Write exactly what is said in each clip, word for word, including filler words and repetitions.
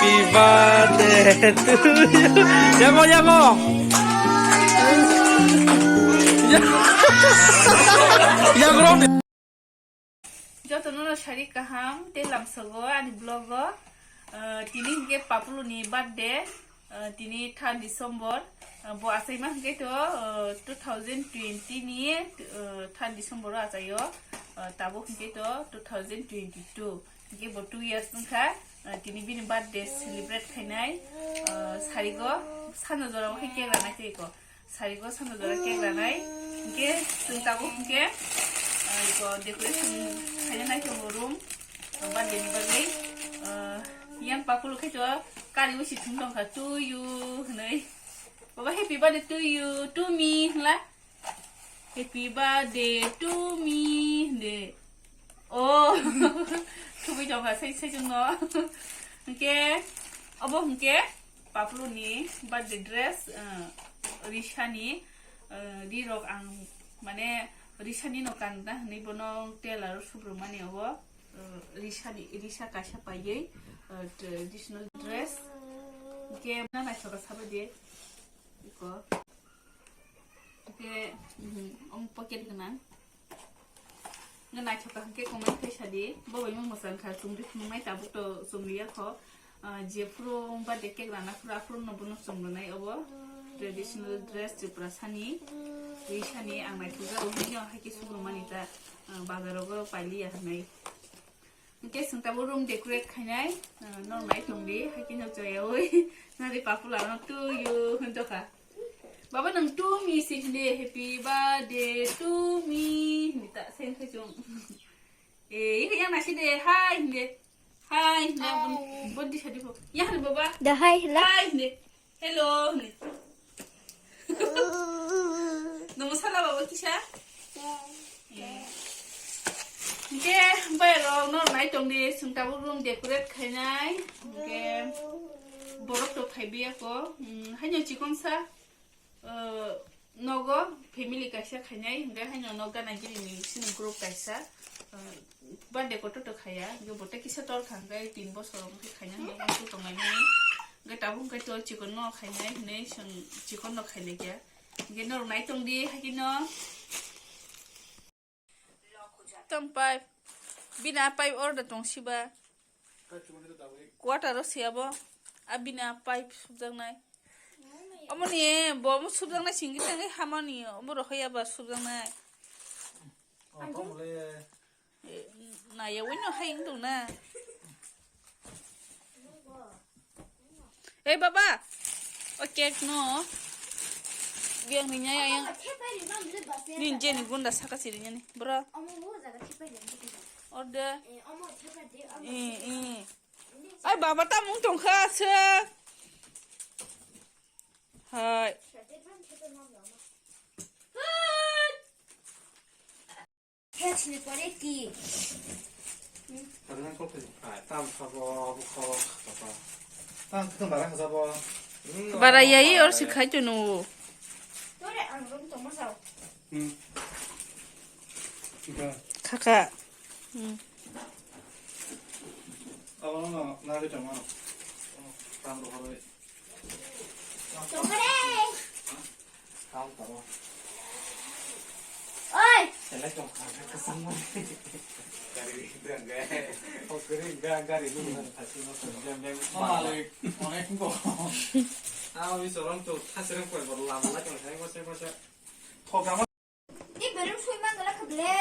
Birthday to you. Yango, yango. Yango. Jotono no sari kaham, tei lamsogo ani vlog o. Ah, tini hingke Papulu ni birthday, ah, tini third December. Ah, bo achaima hingke to, ah, two thousand twenty ni, ah, third December o achaio. Ah, tabuk hingke to two thousand twenty-two. Hingke bo two years wngkha. Ah, tini bini birthday celebrate khainai. Ah, sarigo sano jora o khe cake ranai tei ko. Sarigo sano jora cake ranai. Hingke chwng tabuk hingke, ah, iko decoration khaina nai tongo room. Ah, birthday ni bagwi. Ah, yang Papulu khe to kari usi thum tongkha to you hwnwi. Baba, happy birthday to you, to me hwnla. Happy birthday to me hwnde. Oh, thubui tongkha sai sai chwngno. Hingke, obo hingke Papulu ni birthday dress, ah, Risha ni, ah, ri rok ang mane Risha ni no kanna hwnwi bono tailor o subrumani obo, ah, Risha ni, Risha kaisa paiwi, ah, traditional dress. Hingke na naithoka sabai de. Iko. Hingke, mhm, omo pocket gwnang. Nge naithoka hingke comment khe sadi. Bo bai mo mwsang kha, chumri phunuknai tabuk to chumri ya kho. Ah, je phuru birthday cake rana phuru aphuru no bono chumrwnai obo. Traditional dress Tripura sani. Ri sani ang naithokjak o hino haikhe subrumani ta, ah, bazar rogo pailiya hwnwi. Hingke chwng tabuk room decorate khainai, ah, norok nai tongdi, haikhe no chayaui, nari Papula no to you hwn tongkha. Baba, nwng to me se hinde, happy birthday to me hinde ta, sen khai chwng. Eh, iko yang nasi de, hi hinde, hi hinde, bon, bon di sadi po. Ya hinde baba. Da hi hila. Hi hinde. Hello, ni. Namo sala baba kisa? Hingke bai rok no nai tong di, chwng tabuk room decorate khainai. Hingke borok to phaibi ako. Hmm, haino chikon sa, eh, nogo family kaisa khainai. Hingke haino no gana gini ni sini group kaisa. Eh, Birthday kotor to khaya, yo bo tei kisa tor kha, hingke tin bosor hingke khaina hingke hingke tongnai mani. Hingke tabuk hingke to chikon no khainai, hinui chwng chikon no khainai khe. Hingke norok nai tong di, haikhe no. Tong pipe, bini a pipe order tong siba. Quarter o siya bo, a bini a pipe subjaknai. Omo ni bo omo subjaknai singwi tangwi hamani, omo rohoi aba subjaknai. Naya wino hai wng tong na. Ei baba, o cake no. Biang ni nyaya yang. Nin je ni gunda saka siri nyani, bro. Orde. Eh, eh. Ai baba, tamung tongkha se. Hai. Khe sini pore ki? Tam sabo, bukho, bukho. Tam, tam bara sabo. Bara yai or si khai to no. Tore ang rom to masao. Hmm. Kaka. Hmm. Abo no, na ri tong mano. Tam ro horo. Tongkore. Oi. Malik, onek bo. Abo bisorong to, thasirang koi bor lama lai tong sai, kose, kose. Program. Ni belun sui man gala kable.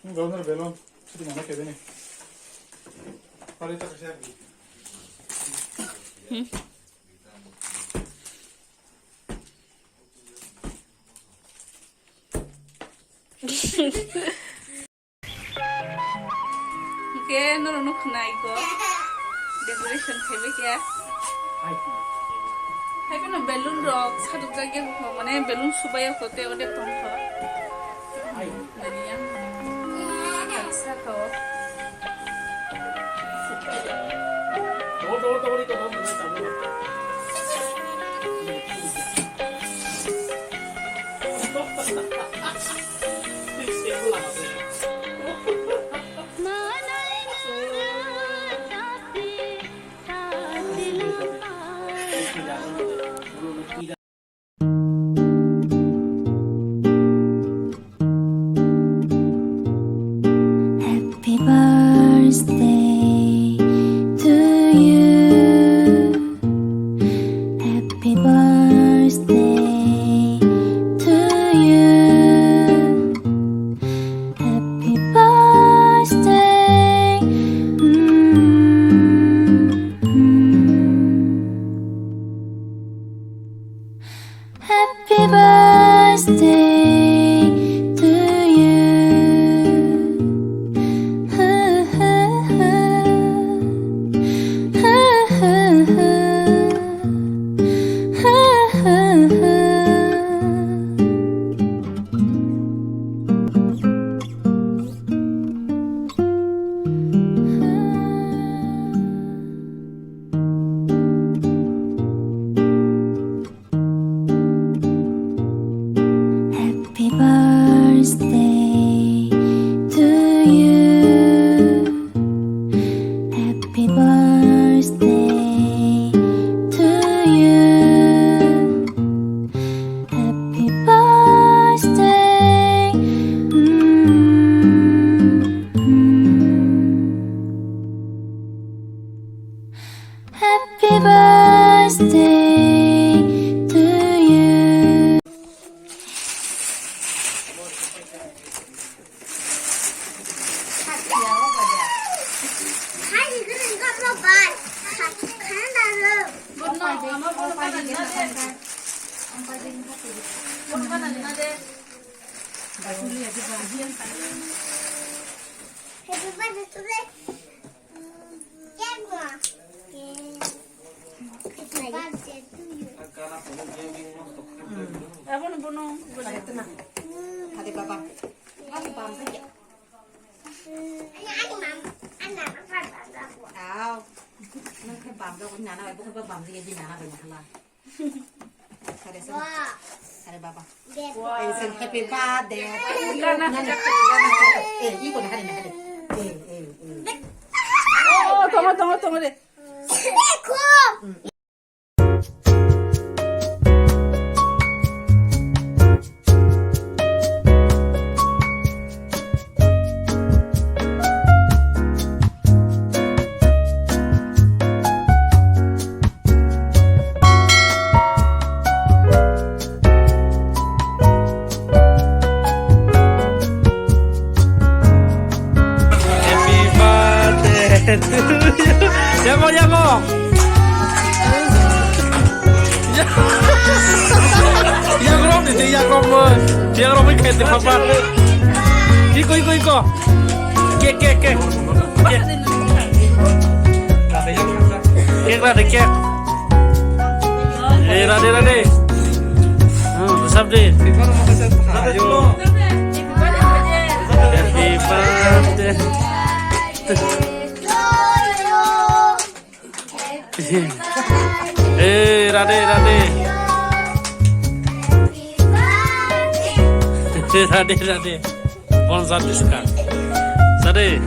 Ni belun, belun. Sui man kebe ni. Pare ta kase. Hmm. Hingke norok no khwnai ko decoration khaibai khe. Hai phano balloon rok saduk jak ya kho, mane balloon subai ya kho tei odek tong kho. Nani ya? Sa kho. Happy birthday to you. Happy birthday to you. Abono bono. Hadi baba. Baba bam. Aw. Nang khe bam jago nana bai, bo khe bam jago nana bai nang khala. Sare, sare. Sare, baba. Wow. Happy birthday. Gana. Eh, iko na, hari na, hari. Eh, eh, eh. Oh, tongo, tongo, tongo de. Happy birthday to you. Yango, yango. Yagrok ni, yagrok mo. Yagrok mo kete papa. Iko, iko, iko. Cake, cake, cake. Cake. Cake la de cake. Eh, rade, rade. Hmm, sab de. Happy birthday. Eh, rade, rade. Eh, rade, rade. Bon jat diska. Sade.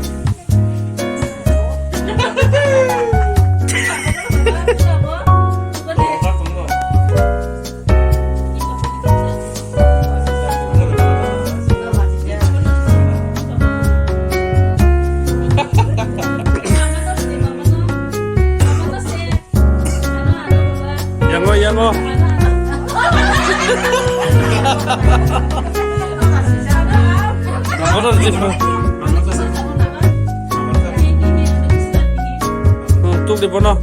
Yango, yango. Bono rwdi phano. Hmm, tukdi bono.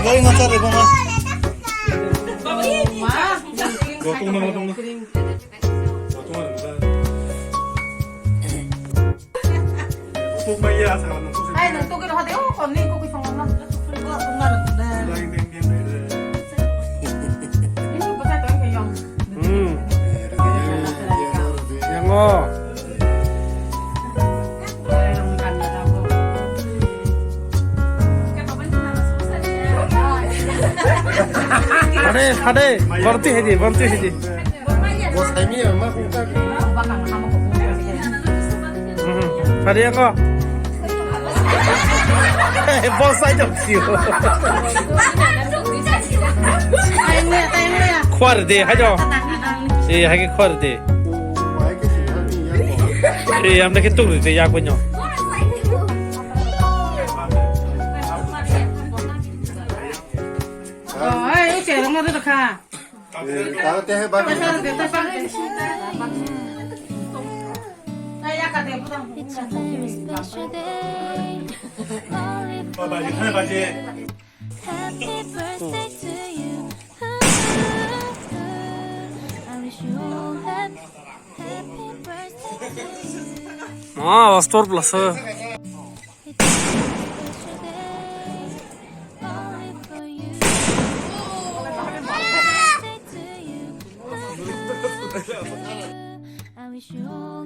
Gari ngacha de bono. Gotong na, gotong na. Ai, nang tugui rohade, oh, kon ni tugui song na. Deng, deng, deng, deng, deng. Ini bukan tau yang. Hmm. Yango. Hade, hade, borti hedi, borti hedi. Mhm. Hade yango. Bosai dong sio. Khuar de, hai do. Eh, hai ke khuar de. Eh, amne ke tuk de, ya ko nyo. Oh, eh, eh, cerong ada kha. Eh, tahu teh, bang. It's a very special day. Only for you. Happy birthday to you. I wish you all happy, happy birthday to you. Ma, was tor plus. It's a special day, only for you. Say to you, I wish you all